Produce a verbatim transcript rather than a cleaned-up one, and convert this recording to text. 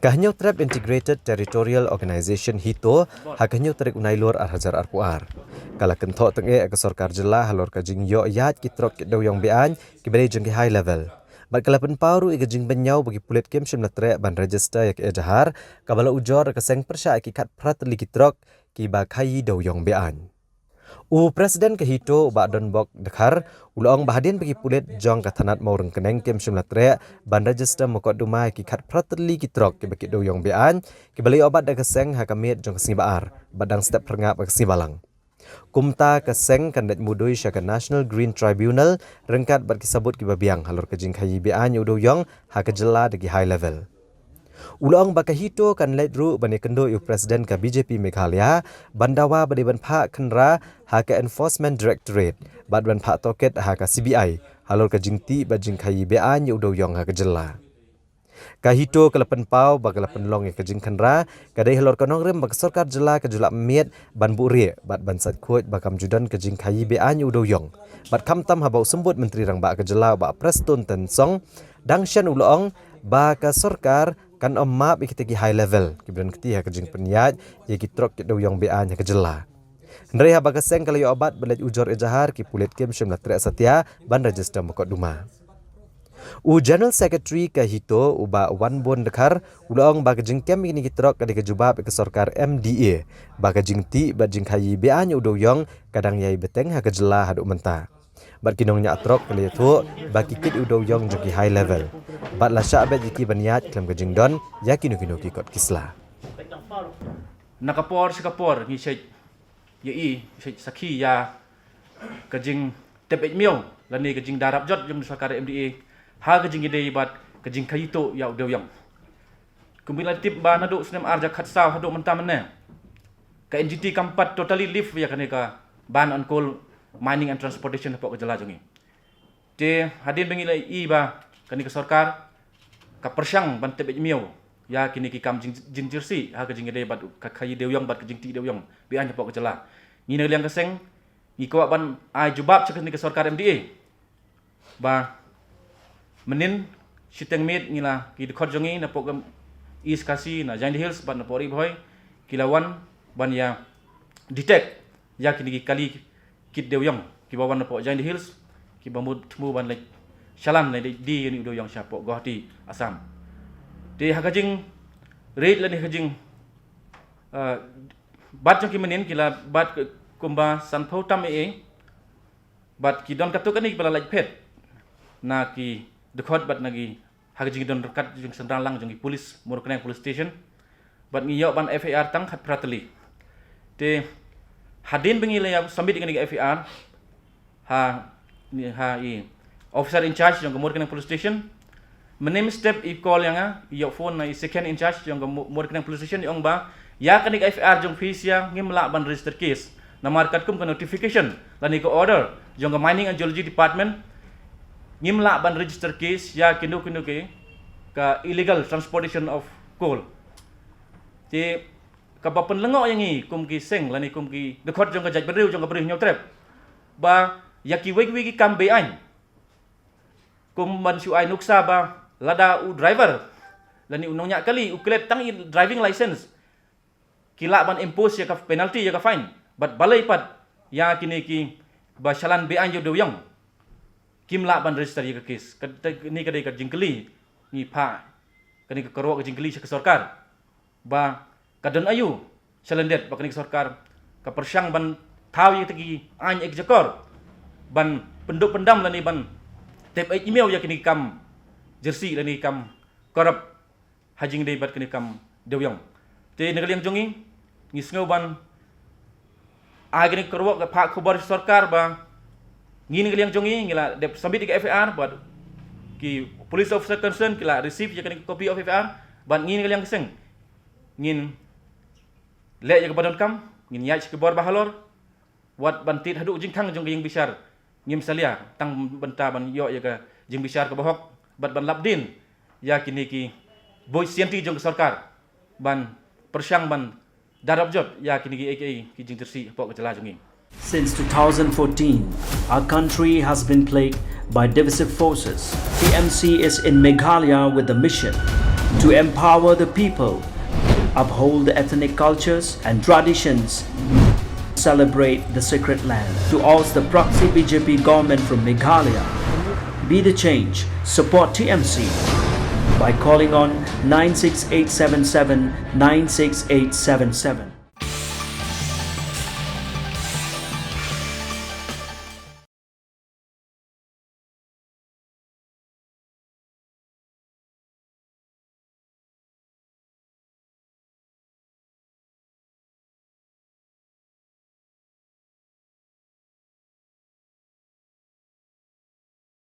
Ka Hynñiewtrep Integrated Territorial Organization HITO ha ka hynñiew tarik u Nailur ar hajar arphew ar ka la kynthoh tyngeh ïa ka sorkar jylla halor ka jingïoh ïaid ki trok ki dewïong be-aiñ kiba dei jong ki high level. Bad ka la pynpaw ruh ïa ka jingbynñiaw ba ki pulit kim shym la treh ban register ïa ka ejahar kaba la ujor da ka seng pyrshah ïa ki khatphra tylli ki trok kiba khaïi dewïong be-aiñ. U President ka HITO u Bah Donbok Dkhar u la ong ba hadien ba ki pulit jong ka thanat Mawryngkneng kim shym la treh ban register mukotduma ïa ki khatphra tylli ki trok kiba kit dewïong be-aiñ kiba la ïoh bat da ka seng ha ka miet jong ka sngi Ba-ar bad dang step phyrngap ha ka sngi Balang. Kumta ka seng kan leit mudui sha ka National Green Tribunal ryngkat bad ki sabut kiba biang halor ka jingkhaïi be-aiñ ïa u dewïong ha ka jylla da ki high level. U la ong ba ka HITO kan leit ruh ban ïakynduh ïa u President ka BJP Meghalaya ban dawa ba dei ban phah khynra ha ka Enforcement Directorate bad ban phah tohkit ha ka CBI halor ka jingtih bad jingkhaïi be-aiñ ïa u dewïong ha ka jylla. Ka HITO ka la pynpaw ba ka la pynlong ïa ka jingkhynra ka dei halor ka nongrim ba ka sorkar jylla ka ju lah miet ban buhrieh bad ban sait khuid ba kam ju don ka jingkhaïi be-aiñ ïa u dewïong. Bad khamtam haba u Symbud Myntri Rangbah ka jylla u Bah Prestone Tynsong dang shen u la ong ba ka sorkar kan ym map ïa kita ki high level kiba don kti ha ka jingpynïaid ïa ki trok ki dewïong be-aiñ ha ka jylla. Hynrei haba ka seng ka la ïoh bat ban leit ujor ejahar ki pulit kim shym la treh satia ban register mukotduma. U General Secretary ka HITO u Bah Wanbun Dkhar u la ong ba ka jingkem ïa kine ki trok ka dei ka jubab ïa ka sorkar MDA ba ka jingtih bad jingkhaïi be-aiñ ïa u dewïong ka dang ïai bteng ha ka jylla haduh mynta. Bad ki nongñiah trok ki la ïathuh ba ki kit u dewïong jong ki high level bad la shah beit ïa ki ban ïaid khlem ka jingdon ïa kino kino ki kot ki sla. Na ka por sha ka por ngi shait ïa i, shait sakhi ïa ka jingtep eit miaw lane ka jingdarap jot jong ka sorkar MDA ha ka jingïadei bad ka jingkhaïi tuh ïa u dewïong. Kumba la tip ba naduh snem ar hajar khatsaw haduh mynta mynne ka NGT kam pat totally lift ïa kane ka ban on coal mining and transportation hapoh ka jylla jong ngi. Te hadien ba ngi la i ba kane ka sorkar ka pyrshang ban tep eit miaw ïa kine ki kam jing, jingjyrsieh ha ka jingïadei bad ka khaïi dewïong bad ka jingtih dewïong be-aiñ hapoh ka jylla. Ngi na ka liang ka seng ngi kwah ban ai jubab sha kane ka sorkar MDA ba mynnin shiteng miet ngi la ki dkhot jong ngi napoh ka East Khasi, na Jaintia Hills bad napoh Ri Bhoi ki la wan ban ïa detect ïa kine ki kali kit dewïong kiba wan napoh Jaintia Hills kiba mut thmu ban leit shalan leit die ïa une u dewïong shapoh Guwahati, Assam. Te ha ka jingreid lane ha ka jing, eh, bat jong ki mynnin ki la bat kumba sanphew tam eh eh bad ki don katto katne kiba la lait phet na ki dkhot bad na ki ha ka jingdon ryngkat jong ki synran lang jong ki pulit Mawryngkneng Police Station. Bad ngi ïoh ban FIR tang khatphra tylli. Te hadien ba ngi la ïa submit ïa kane ka FIR ha, ha i officer in charge jong ka Mawryngkneng Police Station. Mynne mynstep i call ïa nga, i ïoh phone na i second in charge jong ka Mawryngkneng Police Station, i ong ba ïa kane ka FIR jong phi sha ngim lah ban register case. Namar katkum ka notification lane ka order jong ka Mining and Geology Department ngim lah ban register case ïa kino kino ki ka illegal transportation of coal. Te kaba pynlyngngoh ïa ngi kum ki seng lane kum ki dkhot jong ka jaitbynriew jong ka Bri Hynñiewtrep ba ïa kiwei kiwei ki kam be-aiñ kum ban shu ai nuksa ba lada u driver lane u nongñiah kali u klet tang i driving license ki lah ban impose ïa ka penalty ïa ka fine. Bad balei pat ïa kine kiba shalan be-aiñ ïa u dewïong kim lah ban register ïa ka case. Kane ka dei ka jingkylli ngi phah kane ka kyrwoh ka jingkylli sha ka sorkar ba ka don aïu shalyndet ba kane ka sorkar ka pyrshang ban thaw ïa kita ki aiñ ek jakor ban pynduh pyndam lane ban tep eit miaw ïa kine ki kam jyrsieh lane ki kam corrupt ha jingïadei bad kane ka kam dewïong. Te na ka liang jong ngi ngi sngew ban ai kane ka kyrwoh ka phah khubor sha sorkar ba ngi na ka liang jong ngi ngi la dep submit ïa ka FIR bad ki police officer concerned ki la receive ïa kane ka copy of FIR bad ngi na ka liang ka seng ngin leh ïa kaba donkam, ngin ïaid sha ki bor ba halor wat ban tied haduh jingkhang jong ka ïing bishar ngim salia tang bynta ban ïoh ïa ka jingbishar kaba hok bad ban lap dien ïa kine ki buit sianti jong ka sorkar ban pyrshang ban darap jot ïa kine kiei kiei ki jingjyrsieh hapoh ka jylla jong ngi. Since two thousand fourteen, our country has been plagued by divisive forces. T M C is in Meghalaya with a mission. To empower the people, uphold the ethnic cultures and traditions, celebrate the sacred land. To oust the proxy B J P government from Meghalaya, be the change, support T M C by calling on nine six eight seven seven nine six eight seven seven.